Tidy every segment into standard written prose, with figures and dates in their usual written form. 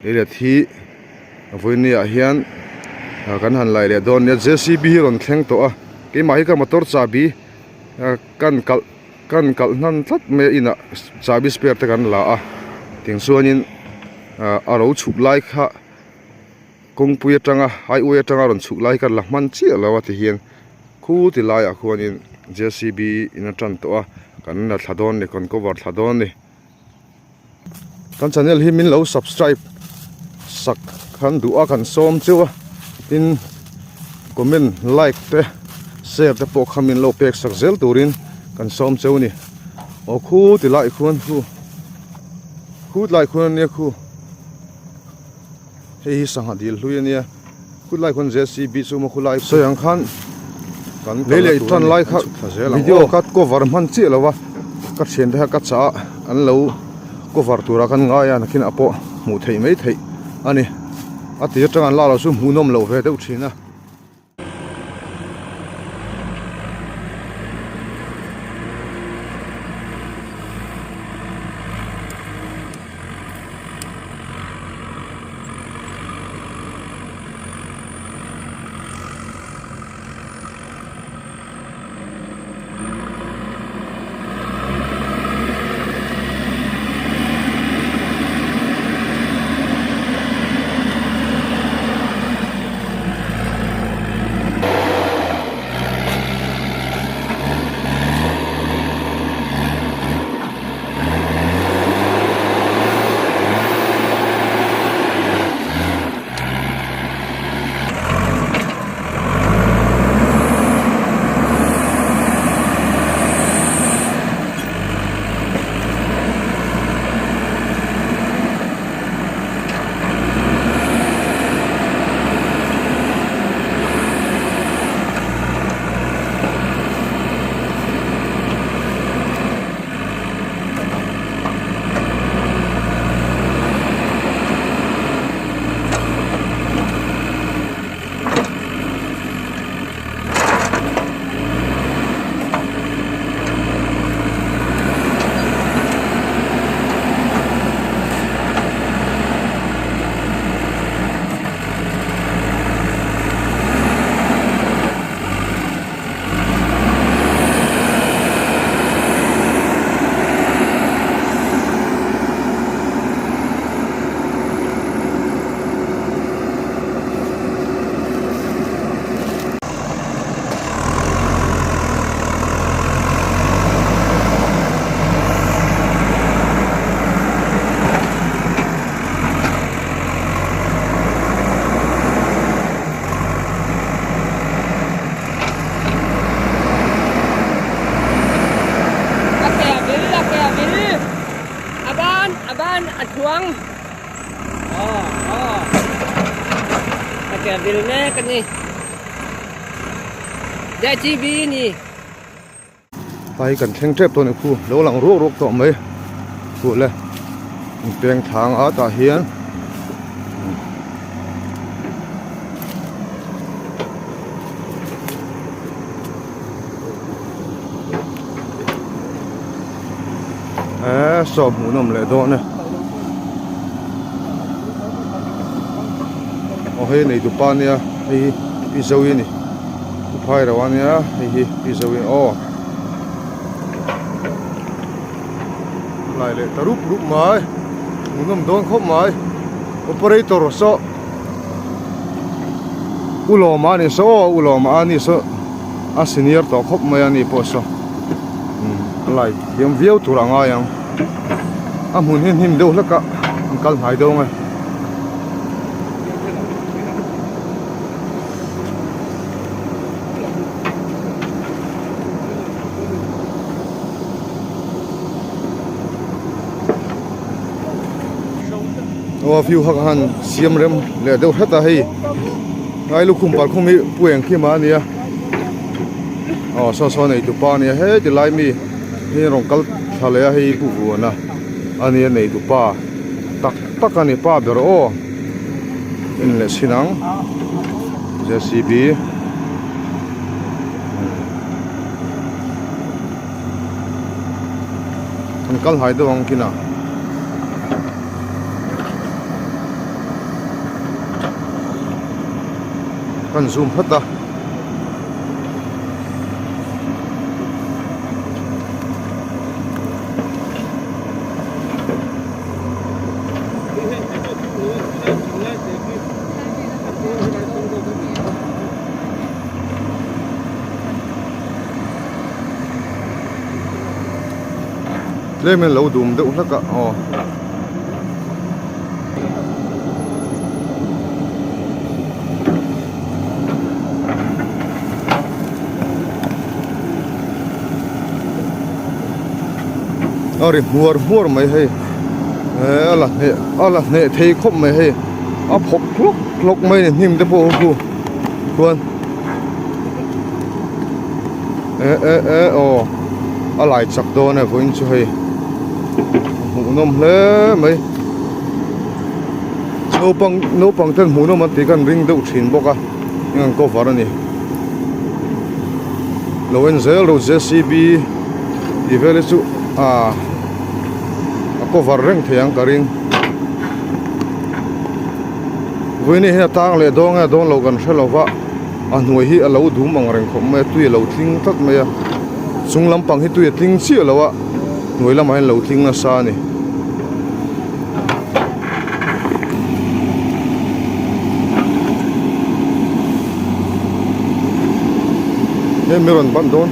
Leilet hi vawiin ah hian kan han lai leh dawn nia J C B hi a rawn thleng tawh a keimah hi ka motor chahbi kan kalh kan kalh hnan tlat mai a inah chahbi spare te kan la a tiang chuanin a ro chhuk lai kha kawngpui atanga highway atanga rawn chhuk lai kha la hman chiah lo a ti hian khu ti laiah khuanin J C B in a tan tawh a kan la thla dawn a ni kan cover thla dawn a ni. Kan channel hi min lo subscribe sak khan duh a kan sawm cheu a tin comment like te share te pawh kha min lo pek sak zel turin kan sawm cheu a ni aw khu ti lai khuan khu khu tlai khuan a nia khu. Hei hi sangha dil hlui a nia khulai khawn JCB chu maw khulai sawi ang khan kan lei leh tan lai kha video kha cover hman chiah lo a ka thian te kha ka chah a an lo cover tura kan ngai a nakin ah pawh hmuh theih mai theih a ni a ti atang an lak loh chu hmuhnawm loh ve deuh thin a. A ke a vil a ke a vil a ban a ban a thuang aw aw a ke a vil mek a ni JCB ni. Tlai kan thleng tep tawh a ni khu lo lang ruak ruak tawh mai khu le peng thang a tah hian eee saw hmuhnawm leh dawn e aw hei neitu pa nia hei hi pi zoe a ni. Pu phai reuh a nia hei hi pi zo in aw lai leh ta rup rup mai hmuhnawm dawn khawp mai operator saw u lawma a ni saw aw u lawma a ni saw a senior tawh khawp mai a ni pawh saw a lai thiam viau tur a ngai ang a hmun hi hnim deuh hlek a an kal hnai deuh ang e. Aw view kha ka han siam rem leh deuh hret a hei ngai lukhum parkhum hi pu engkim a nia aw saw saw nei tupa a nia heti lai mi hi rawn kal thla leh a hei pu vuan a ania nei tupa tak tak a ni pa ber aw. En leh chhin ang JCB an kal hai deuh ang kinah. Kan zoom phawt a. Tlem in lo dum deuh hlek a aw. A ri hmuar hmuar mai hei eh a la hneh a la hneh thei khawp mai hei a phawk hlawk hlawk mai a ni hnim te pawh khu khuan eh eh eh aw a lai chak dawn e vawiin chu hei hmuhnawm hle mai naupang naupang ten hmuhnawm an tih khan ring deuh thin bawk a eng an cover a ni lo en zel ro J C B tih vel hi chu ah a cover reng thei ang ka ring vawiin hi a tang leh dawn nge dawn lo kan hre lo va a hnuai hi a lo dum ang reng khawp mai a tui a lo tling tlat mai a chung lampang hi tui a tling chiah lo a hnuai lamah hian a lo tling nasa a ni. Hei mi rawn ban dawn.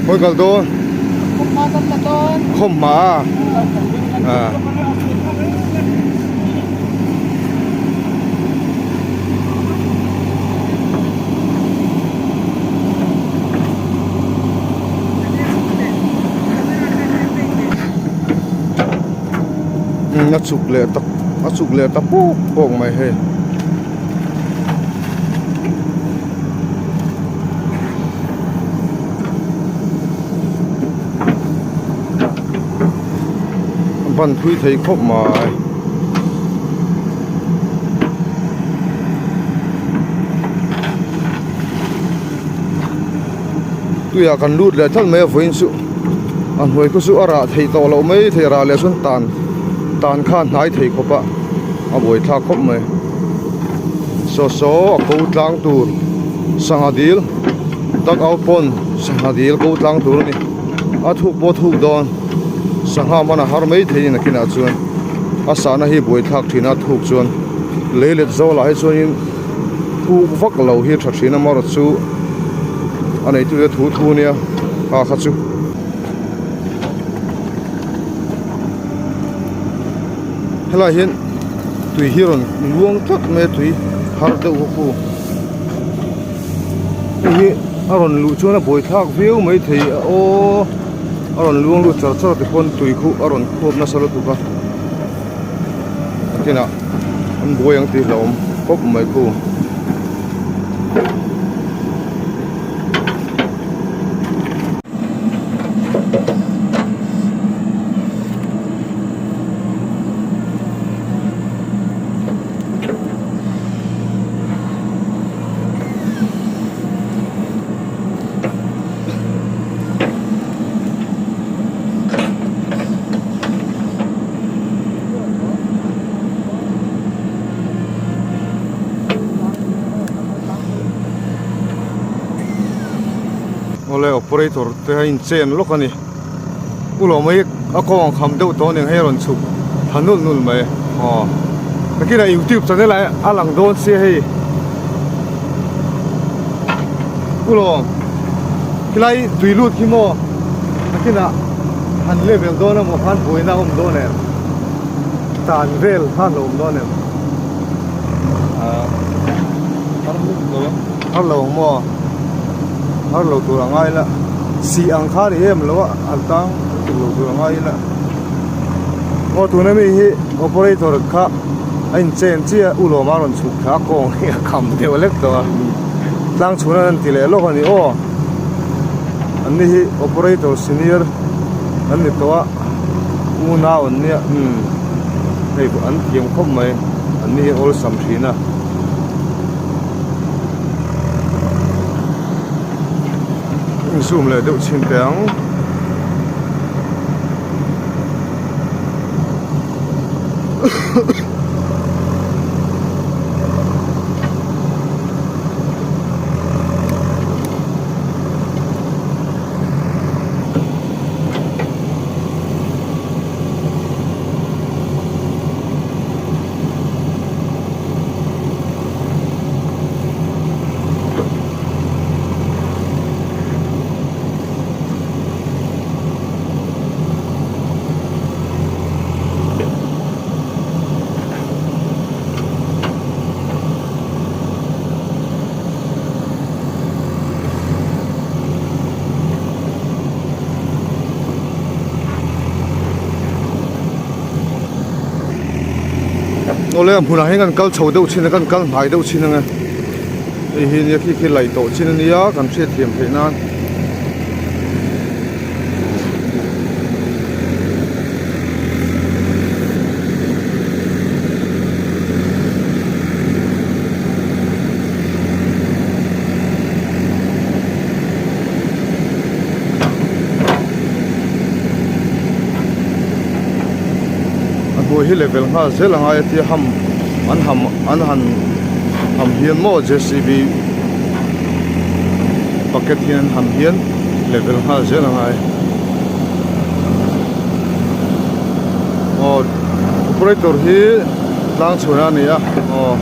Khawi kal dawn? Khawmhma kan la dawn. Khawmhma a? Ah. A chuk leh tak a chuk leh ta pawk pawk mai hei. A ban thui thei khawp mai. Tuiah kan lut leh tlat mai a vawiin chu a hnuai khu chu a rah theih tawh loh mai thei rah leh chuan tan tan kha a hnai thei khawp a a buaithlak khawp mai saw saw a ko tlang tur sangha dil duck out pond sangha dil ko tlang tur a ni a thuk pawh a thuk dawn sangha hman a har mai thei a ni nakinah chuan a sahna hi buaithlak thin a thuk chuan lei let zawlah hi chuanin. Thuk vak lo hi a tha thin a amaherawh chu a neitu te thu thu ania kha kha chu. Helaiah hian tui hi a rawn luang tlat mai a tui har deuh bawk u. Hei hi a rawn luh chuan a buaithlak viau mai thei a aw a rawn luang lut char char tichuan tui khu a rawn khuap nasa lutuk a nakinah. An buai ang tih hlauhawm khawp mai khu. Awle operator te a inchen lawk a ni u lo mai a kawng ang kham deuh tawh a ni ang hei a rawn chhuk tha nulh nulh mai aw nakinah youtube channel ah a lang dawn sia hei u lo khilai tui lut khi maw nakinah han level dawn emaw khan buaina a awm dawn em. tan vel kha a hlauhawm dawn em? Ahh har lutuk lo ang. Har lo ang maw? Har lo tur a ngai la. Sih ang kha a ni em lo a, an tang lutuk lo tur a ngai ila. Aw tuna mi hi operator kha a inchen chiah a ulawm a rawn chhuk thla a kawng hi a kham deuh lek tawh a. Tlang chhun an ti leh lawk a ni aw. An ni hi operator senior an ni tawh a. Unau an nia umm hei pawh an thiam khawp mai an ni hi awlsam thin a. Zoom leh deuh chhin teh ang. Awle a hmunah hian kan kal chho deuh chin a kan kal hnai deuh chin ang e hei hi nia khi khi laih tawh chin ania kan hriatthiam theih nan. A hnuai hi level nghal zel a ngai a tia ham an ham an han ham hian maw JCB bucket hian an ham hian level nghal zel a ngai aw operator hi tlang chhuan a ni a aw.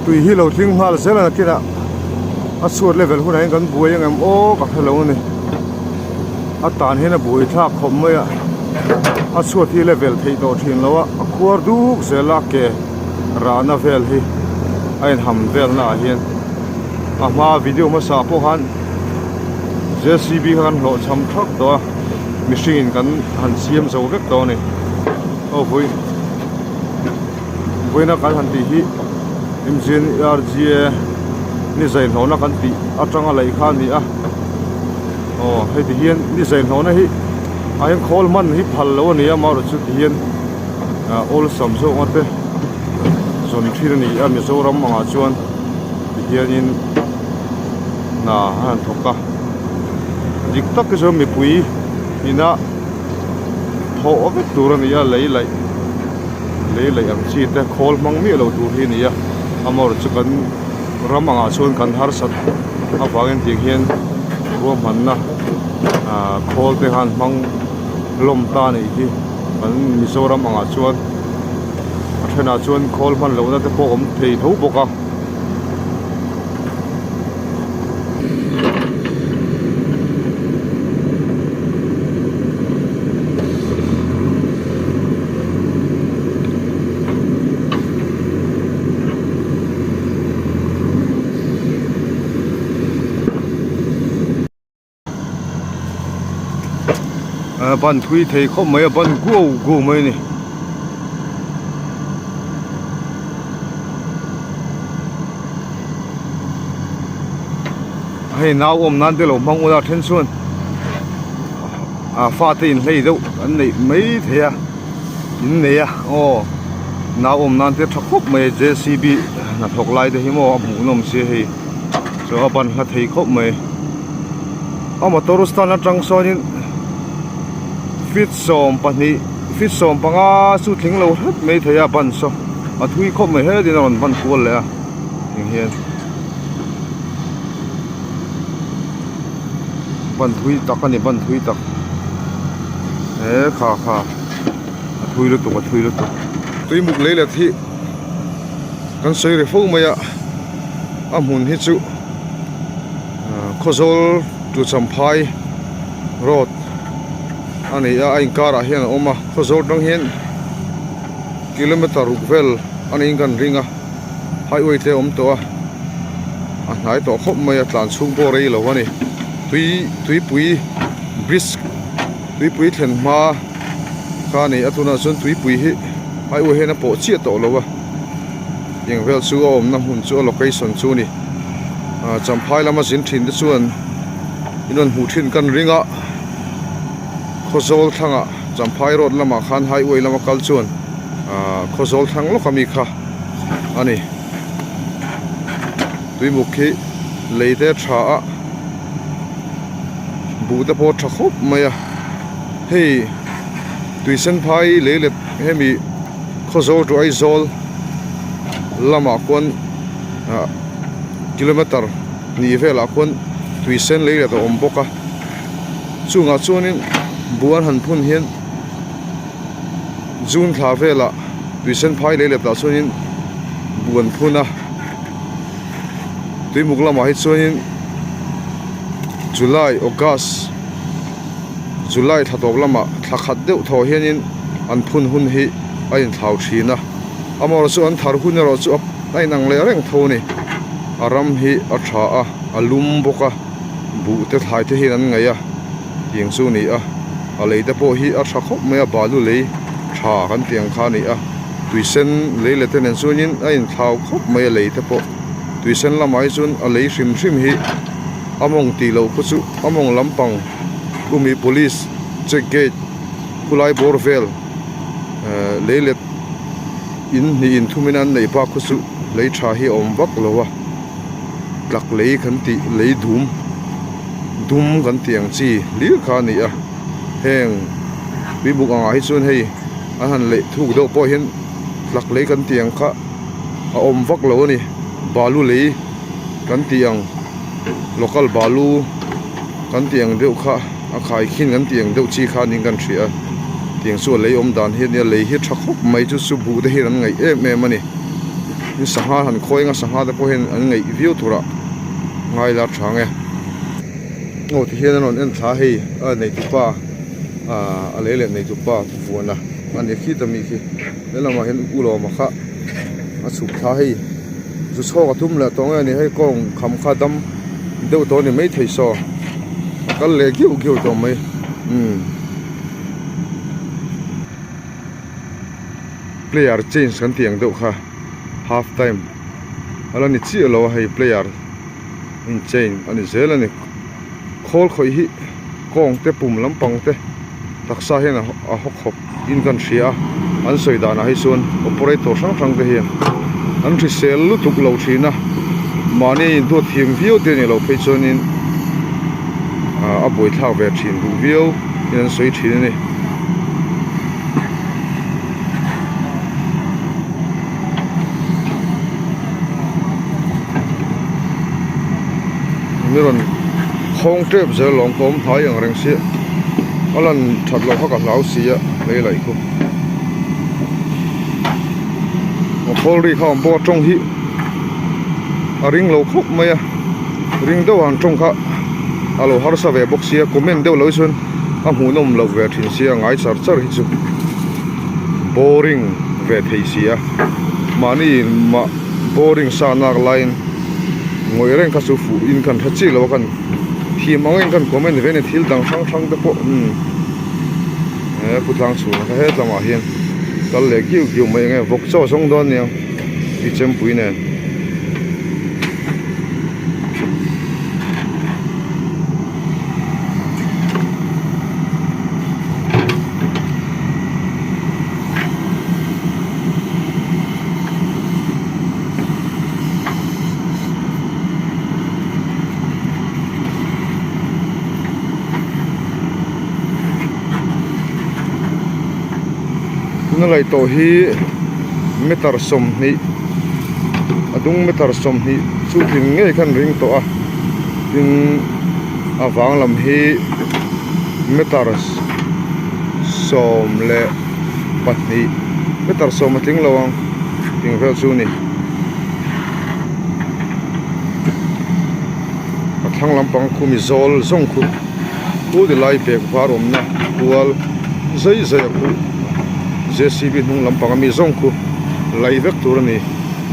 Tui hi lo tling nghal zel a nakinah a chhuat level hunah hian kan buai ang em aw ka hrelo a ni a tan hian a buai thlak khawp mai a a chhuat hi level theih tawh thin lo a a khuar duk zel a ke rahna vel hi a inham vel naah hian a hma video hmasa pawh khan J C B kha kan hlawh cham thak tawh a mihring in kan han siam zo vek tawh a ni aw vawi vawiina kan han tih hi M G N R G A ni zai hlawhna kan tih atanga laih kha a ni a aw hei ti hian ni zai hlawhna hi ah hian khawl hman hi phal lo a ni a amaherawhchu ti hian ah awlsam zawk a te zawn thin a ni a Mizoram angah chuan ti hianin hna a han thawk a dik tak hi chuan mipui ina thawh vek tur a ni a lei laih lei laih ang chi te khawl hmang miah lo tur hi a ni a amaherawhchu chu kan ram angah chuan kan harsat avangin tiang hian ruahmanna ah khawl te khan hmang hlawm ta a nih hi kan Mizoram angah chuan a thenah chuan khawl hman lohna te pawh awm thei tho bawk a. A ban thui thei khawp mai a ban guau guau mai a ni. Hei nau awm nan te lo hmang ula then chuan ah fate inhlei deuh an neih mai thei a in nei a aw nau awm nan te tha khawp mai a J C B hnathawk lai te hi maw a hmuhnawm sia hei chu a ban hla thei khawp mai a motor stand atang sawnin feet 12 feet 15 chu tling lo hret mai thei a ban saw a thui khawp mai hetin a rawn ban kual leh a eng hian. Ban thui tak a ni ban thui tak he kha kha a thui lutuk a thui lutuk tuimuk lei let hi kan sawi ri fo mai a a hmun hi chu Khawzawl tu Champhai road a ni a a inkarah hian a awm a Khawzawl atang hian kilometer ruk vel a niin kan ring a. Highway te a awm tawh a a hnai tawh khawp mai a tlan chhung pawh rei lo a ni tui tuipui bridge tuipui thlen hma kha a ni a tunah chuan tuipui hi highway hian a pawh chiah tawh lo a eng vel chu a awmna hmun chu a location chu a ni ah champhai lama zin thin te chuan in rawn hmuh thin kan ring a khawzawl thlangah champhai road lamah khan highway lama kal chuan ah khawzawl thlang lawk ami kha. a ni tuimuk hi lei te a tha a buh te pawh a tha khawp mai a hei tui sen phai lei let hemi Khawzawl to Aizawl lamah khuan ah kilometer hnih velah khuan tui sen lei let a awm bawk a chungah chuanin buh an han phun hian June thla velah tuisen phai lei let ah chuanin buh an phun a tuimuk lamah hi chuanin July August July thla tawp lamah thla khat deuh thaw hianin an phun hun hi a inthlau thin a amaherawhchu chu an thar hun erawh chu a inang leh reng tho a ni a ram hi a tha a a lum bawk a buh te thlai te hian an ngaih a. Tiang chu a ni a a lei te pawh hi a tha khawp mai a balu lei tha kan tih ang kha a ni a tui sen lei let te nen chuanin a inthlau khawp mai a lei te pawh tui sen lamah hi chuan a lei hrim hrim hi a mawng tih loh khaw chu a mawng lampang khumi police check gate khulai bawr vel ehh lei let in hnih in thum in an neih bak khaw chu lei tha hi a awm vak lo a tlak lei kan tih lei dum. Dum kan tih ang chi hlir kha a ni a heng tuibuk angah hi chuan hei an han leih thuk deuh pawh hian tlak lei kan tih ang kha a awm vak lo a ni balu lei kan tih ang local balu kan tih ang deuh kha a khaikhin kan tih ang deuh chi kha niin kan hria a tiang chu a lei awm dan hi a nia lei hi tha khawp mai chu chu buh te hian an ngaih em em a ni tin sangha han khawi anga sangha te pawh hian an ngaih viau turah. Ngai la tha nge. Aw ti hian an rawn en thla hei a neitupa ah a lei leh neitupa vuan a a ni khit ami khi he lamah hian u lawma kha a chhuk thla hei zu chhawk a tum leh tawh nge a ni hei kawng kham kha dam deuh tawh a ni maithei saw a kal leh giuh giuh tawh mai umm player change kan tih ang deuh kha half time. A la ni chiah lo a hei player in chain a ni zel a ni khawl khawih hi kawng te pum lampang te taksa hian a haw khawp in kan hria a an sawi danah hi chuan operator hrang hrang te hian an hrisel lutuk lo thin a mahni intuat thiam viau te a nih loh phei chuanin ah a buaithlak ve thin duh viau in an sawi thin a ni. Mi rawn khawng tep zel lawm ka awm hnai ang reng sia a lan that loh kha ka hlau si a lei laih khu a khawl ri kha awm pawh a tawng hi a ring lo khawp mai a ring deuh ang tawng kha a lo harsa ve bawk sia comment deuh lo hi chuan a hmuhnawm loh ve thin sia ngai char char hi chu boring ve thei si a mahni mah boring sa nak laiin ngawih reng kha chu fuh in kan hre chiah lo a kan thiam ang in kan comment ve a ni thil dang hrang hrang te pawh umm he pu tlang chhunga kha hetlamah hian kal leh giu giu mai enge vawk chaw zawng dawn aniang i chempui nen. Tuna laih tawh hi meter 20 a dung meter 20 chu tling ngei khan ring tawh a tin a vang lam hi meter 12 meter 10 a tling lo ang tling vel chu a ni. A thlang lampang khu mi zawl zawng khu khu ti lai bag var awmna kual zai zai a khu JCB hnung lampang ami zawng khu laih vek tur a ni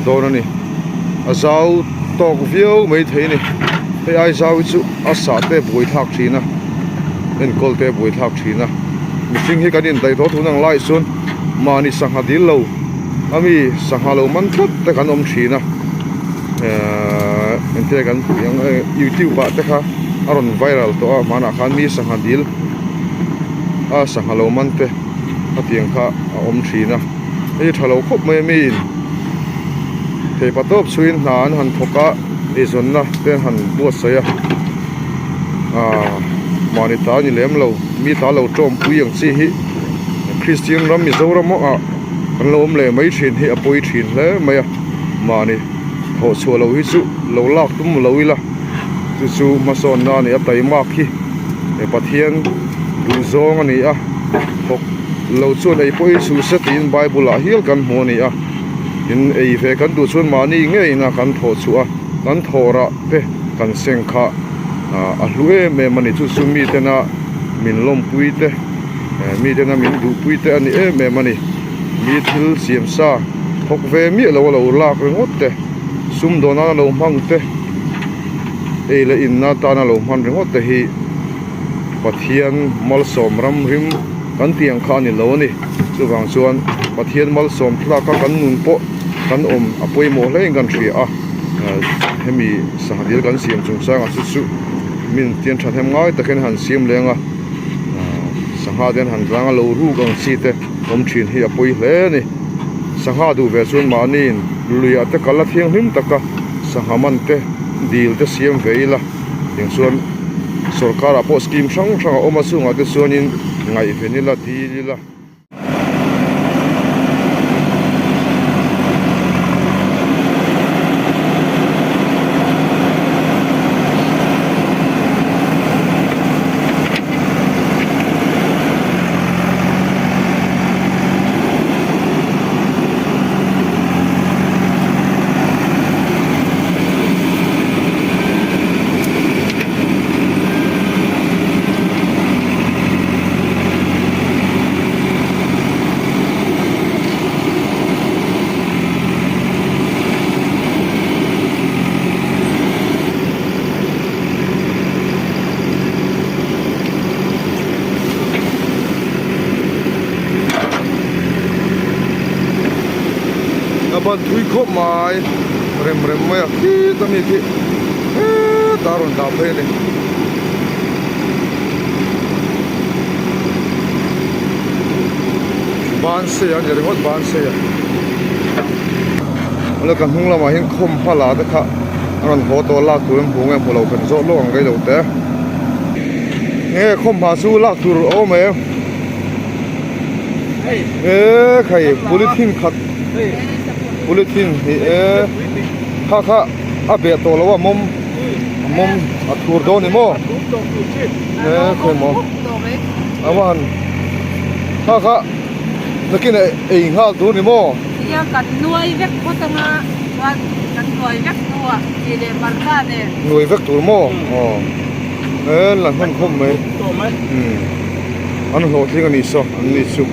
dawn a ni a zau tawk viau mai thei a ni hei ai zau hi chu a sah te buai thlak thin a enkawl te buai thlak thin a mihring hi kan indaih tawh tun ang lai chuan mahni sangha dil lo ami sangha lo man tlat te kan awm thin a. Ehh engte kan tih ang e youtube ah te kha a rawn viral tawh a hmanah khan mi sangha dil a sangha lo man te khatiang kha a awm thin a hei tha lo khawp mai a miin theipa tawp chhuiin hna an han thawk a eizawnna te an han buatsaih a ahh mahni ta a ni lem lo mi ta lo tawmpui ang chi hi Kristian ram Mizoram ah kan lo awm leh mai thin hi a pawi thin hle mai a. Mahni thawh chhuah loh hi chu lo lak tum lo ila chu chu hmasawnna a ni a taimak hi he Pathian duh zawng a ni a thawk lo chuan ei pawh hi chhuh se tiin Bible ah hial kan hmu a ni a tin ei ve kan duh chuan mahni ngeiin a kan thawh chhuah a kan thawh rah te kan seng kha ah a hlu em em a ni chu chu mitena min lawmpui te mitena min duhpui te a ni em em a ni. Mi thil siam sa thawk ve miah lo a lo lak ringawt te, sumdawn nana lo hmang te, ei leh in na tana lo hman ringawt te hi Pathian malsawm ram rim kan tih ang kha a ni lo a ni. Chuvang chuan Pathian malsawm thlak a kan nun pawh kan awm a pawimawh hle in kan hria a, hemi sangha dil kan siam chungchangah chu chu min tian thahnem ngai takin han siam leng a, sangha te an han tlang a lo ruk ang chi te. Awm thin hi a pawi hle a ni. Sangha duh ve chuan mahniin luiah te kal a thianghlim tak a, sangha man te dil te siam ve ila tiang chuan sorkarah pawh scheme hrang hrang a awm a chungah te chuanin ngaihven ila dil ila. A ban thui khawp mai rem rem mai a khit a mi khi hetah a rawn dah phei a ni. Ban sei a ni ringawt ban sei a awle ka hnung lamah hian khawm hma la te kha a rawn haw tawh a lak tur an hmu nge hmu lo kan zawh lawk ang reilo te. Nge khawmhma chu lak tur a awm em? E khai polythene khat polythene hi e kha kha a beh tawh lo a mawm a mawm a thur dawn ni maw e khawi maw a va han kha kha nakin ei nghal tur ni maw? Nia kan nuai vek phawt anga chuan kan nuai vek hnuah tih leh hmarcha nen. Nuai vek tur maw? Aw e la hman khawp mai umm an hlawhtling a nih saw an ni chu.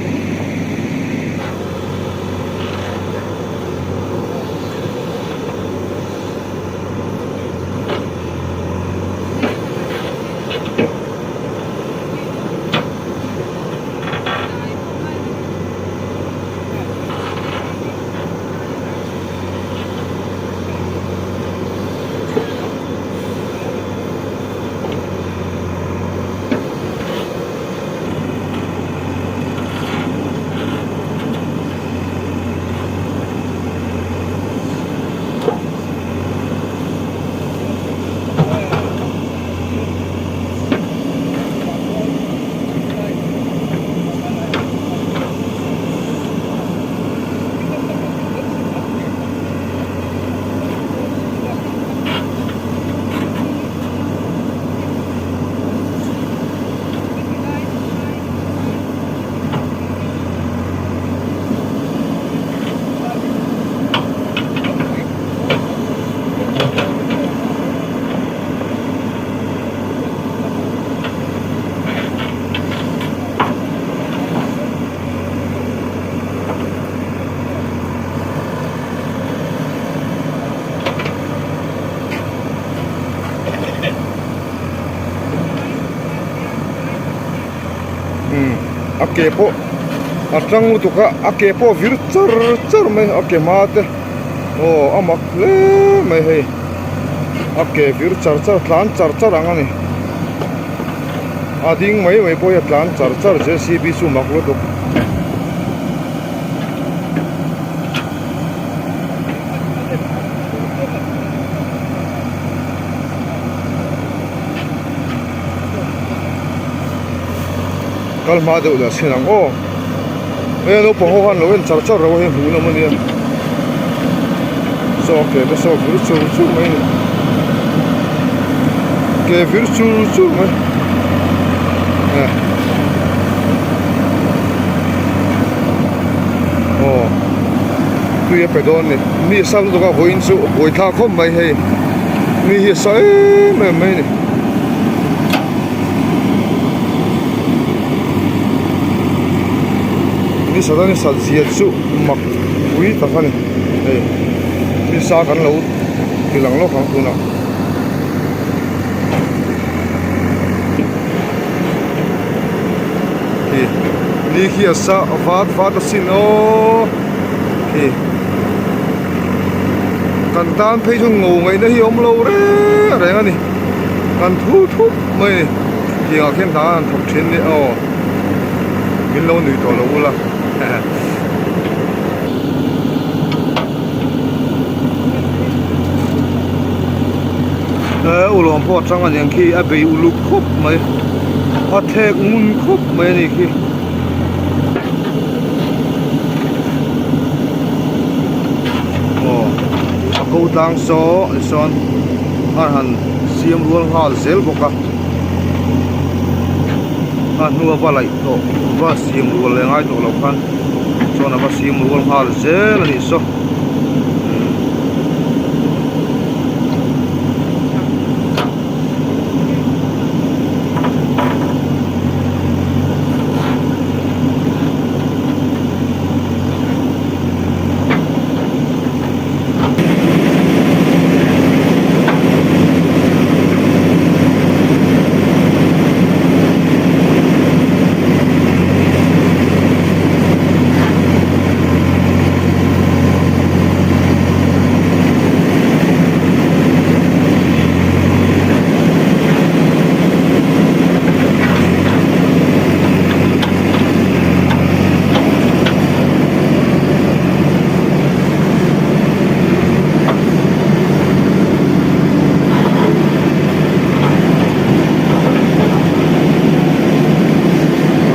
ke pawh a tang lutuk a a ke pawh a vir char char mai a ke hma te aw a mak hle mai hei a ke vir char char tlan char char ang a ni a ding mai mai pawh hi a tlan char char j c b chu mak lutuk. Kal hma deuh lah sin ang aw hei naupang ho khan lo en char char reuh a hei hmuh nawm ania saw a ke te saw vir chur chur mai a ni ke vir chur chur mai aw tui a pe dawn a ni mi a sa lutuk a vawiin chu buaithlak khawp mai hei mi hi a sa em em mai a ni. Ni sat a ni sat zia chu mak pui tak a ni hei nisa kan lo ti lang lawk ang tunah. Khi ni khi a sa vat vat a sin aw khi kan tan phei chuan ngo ngaihna hi a awm lo reng reng a ni kan thu thup mai a ni tiangah khian hna an thawk thin a ni aw min lo nuih tawh lo ula. He ulawm pawh atang a niang khi a bei uluk khawp mai a thlek ngun khawp mai a ni khi. Aw a ko tlang saw tichuan a han siam rual nghal zel bawk a a hnua va laih tawh va siam rual leh ngai tawh loh khan chuan a va siam rual nghal zel a nih saw.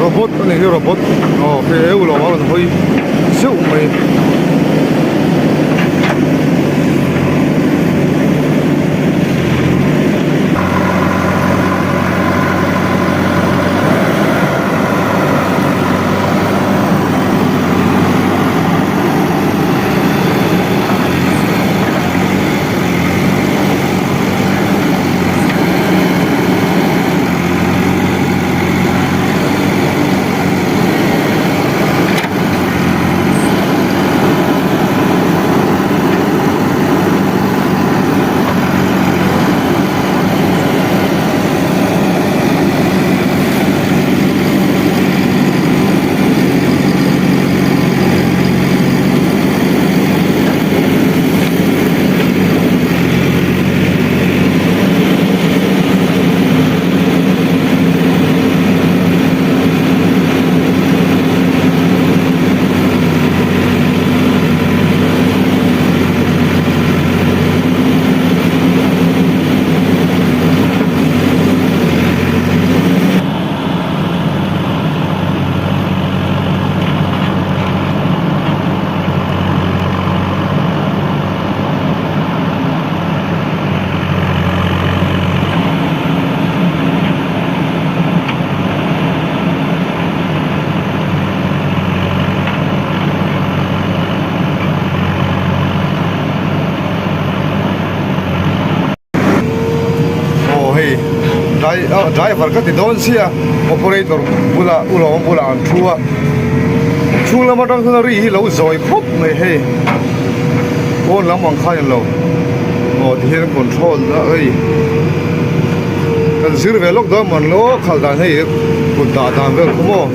Robot a ni hi robot aw he eu lo a rawn hawi zeuh mai. Aw hei driver ka ti dawn sia operator bulah ulawm bulah an thu a chhung lam atang chuan a ri hi lo zawi khawp mai hei pawn lam ang khan englo aw tihian control a hei kan zir ve lawk dawn mawn lo khalh dan hei kut dah dan vel kha maw.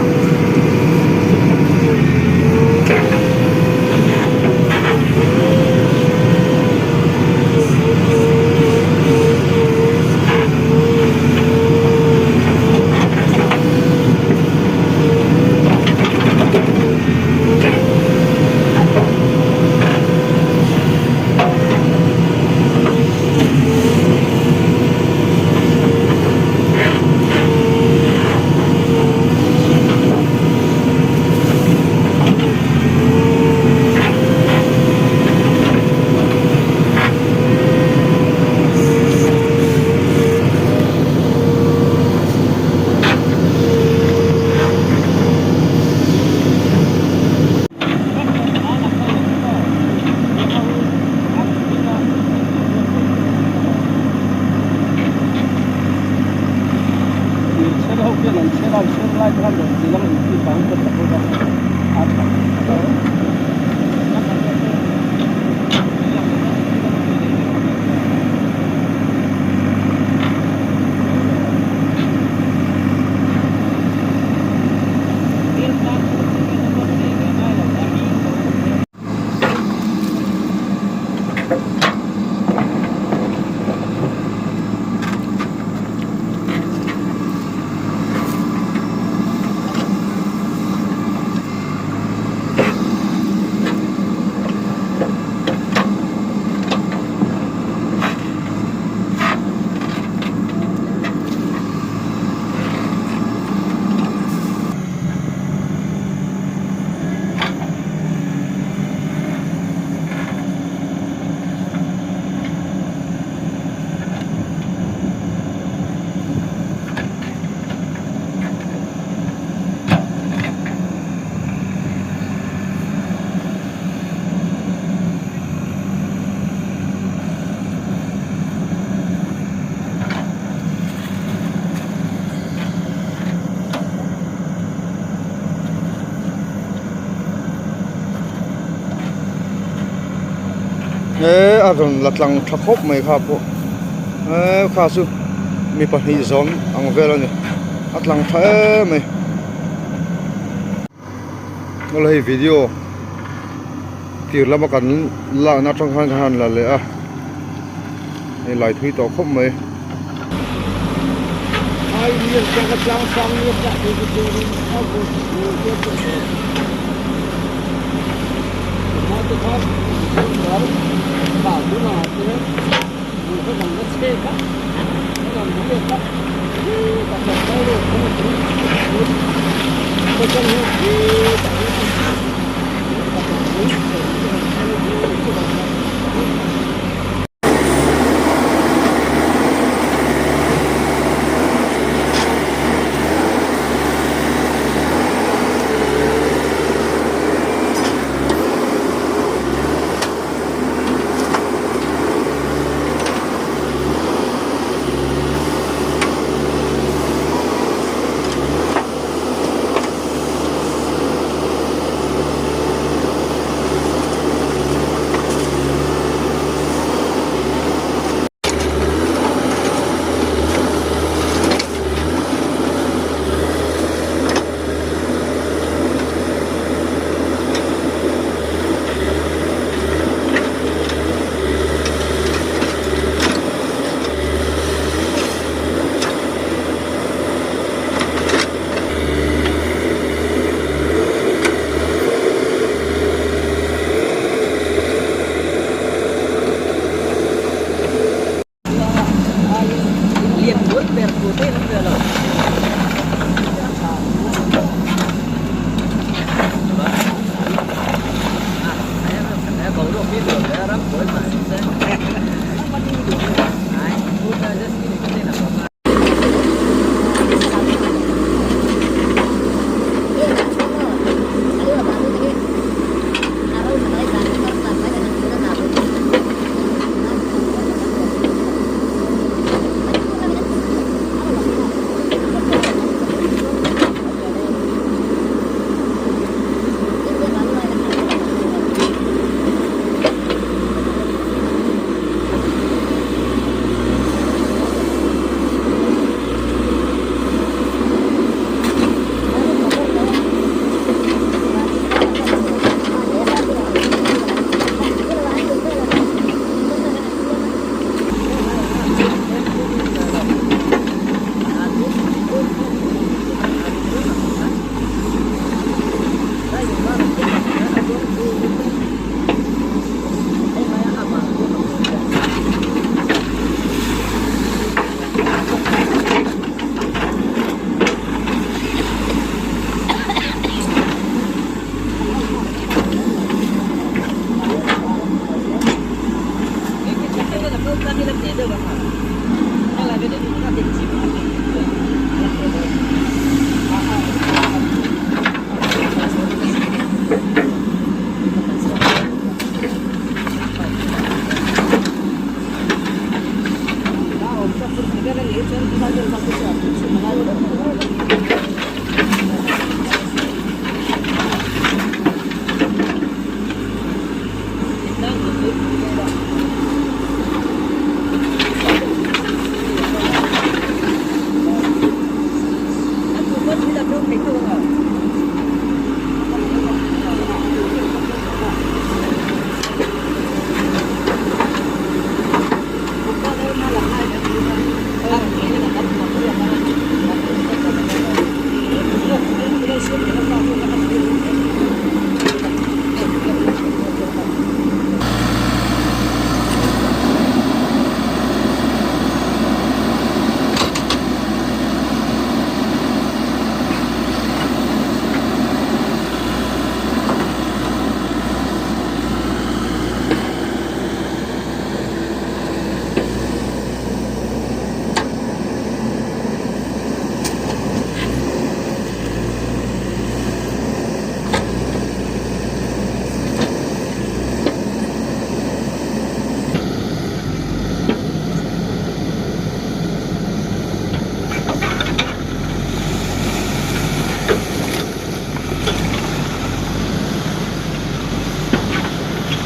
He a rawn la tlang tha khawp mai kha pawh he kha chu mi pahnih zawm ang vel a ni a tlang tha em mai awle hei video tir lama kan lakna atang khan ka han la leh a hei lai thui tawh khawp mai.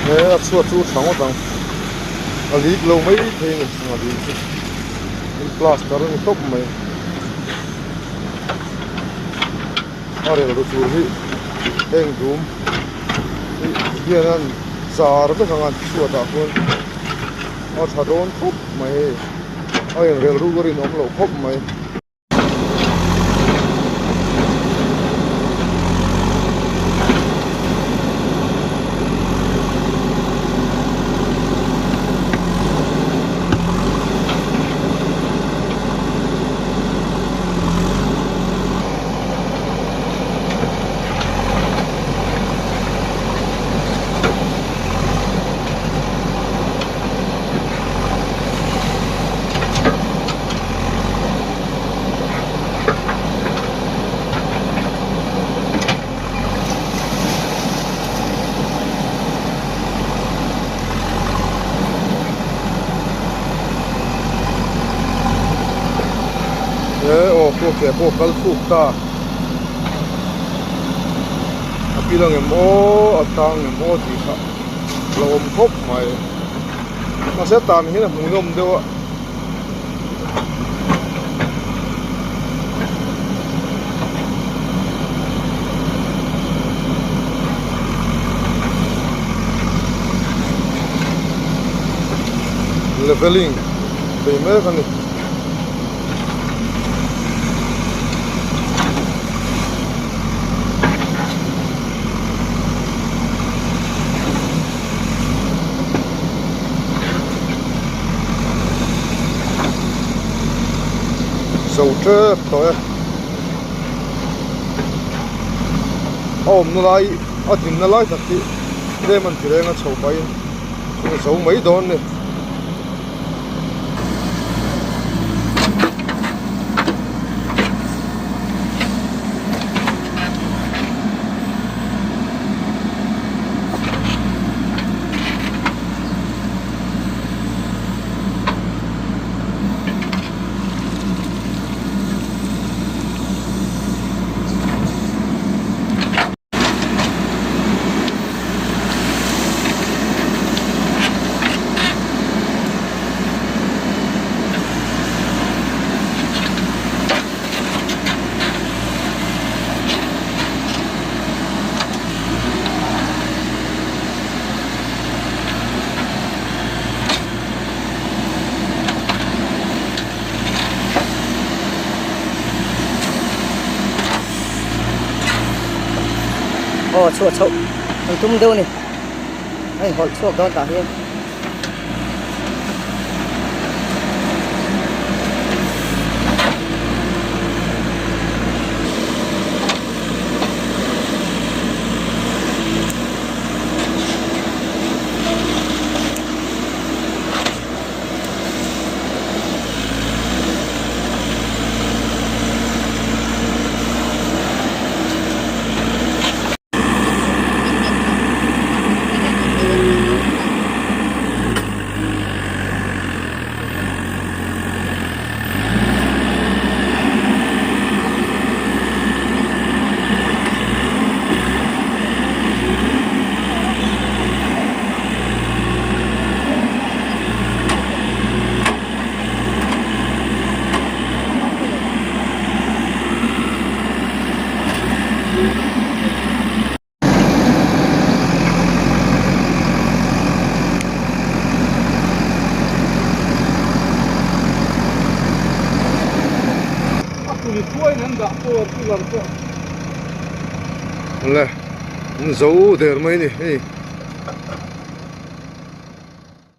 He a chhuat chu tha ngawt ang. A lik lo mai thei a ni sangha dil chu in plaster a ni tawp mai a rel ru tur hi heng dum hi hian an zar vek ang a chhuat ah khuan a tha dawn khawp mai hei a inrel ruk a rinawm loh khawp mai. He aw pawh ke pawh kal thuk ta a pil ang em aw a tang em aw tih kha a lo awm khawp mai mahse tan hian a hmuhnawm deuh a. Leveling bei mek a ni. Zo tep tawh e a awmna lai a dinna lai tak hi tlem an ti reng a chho pahin chu zo mai dawn a ni. Aw chhuah chhoh an tum deuh a ni a inhawlh chhuak dawn tah hian. Le an zo der mai a ni hei.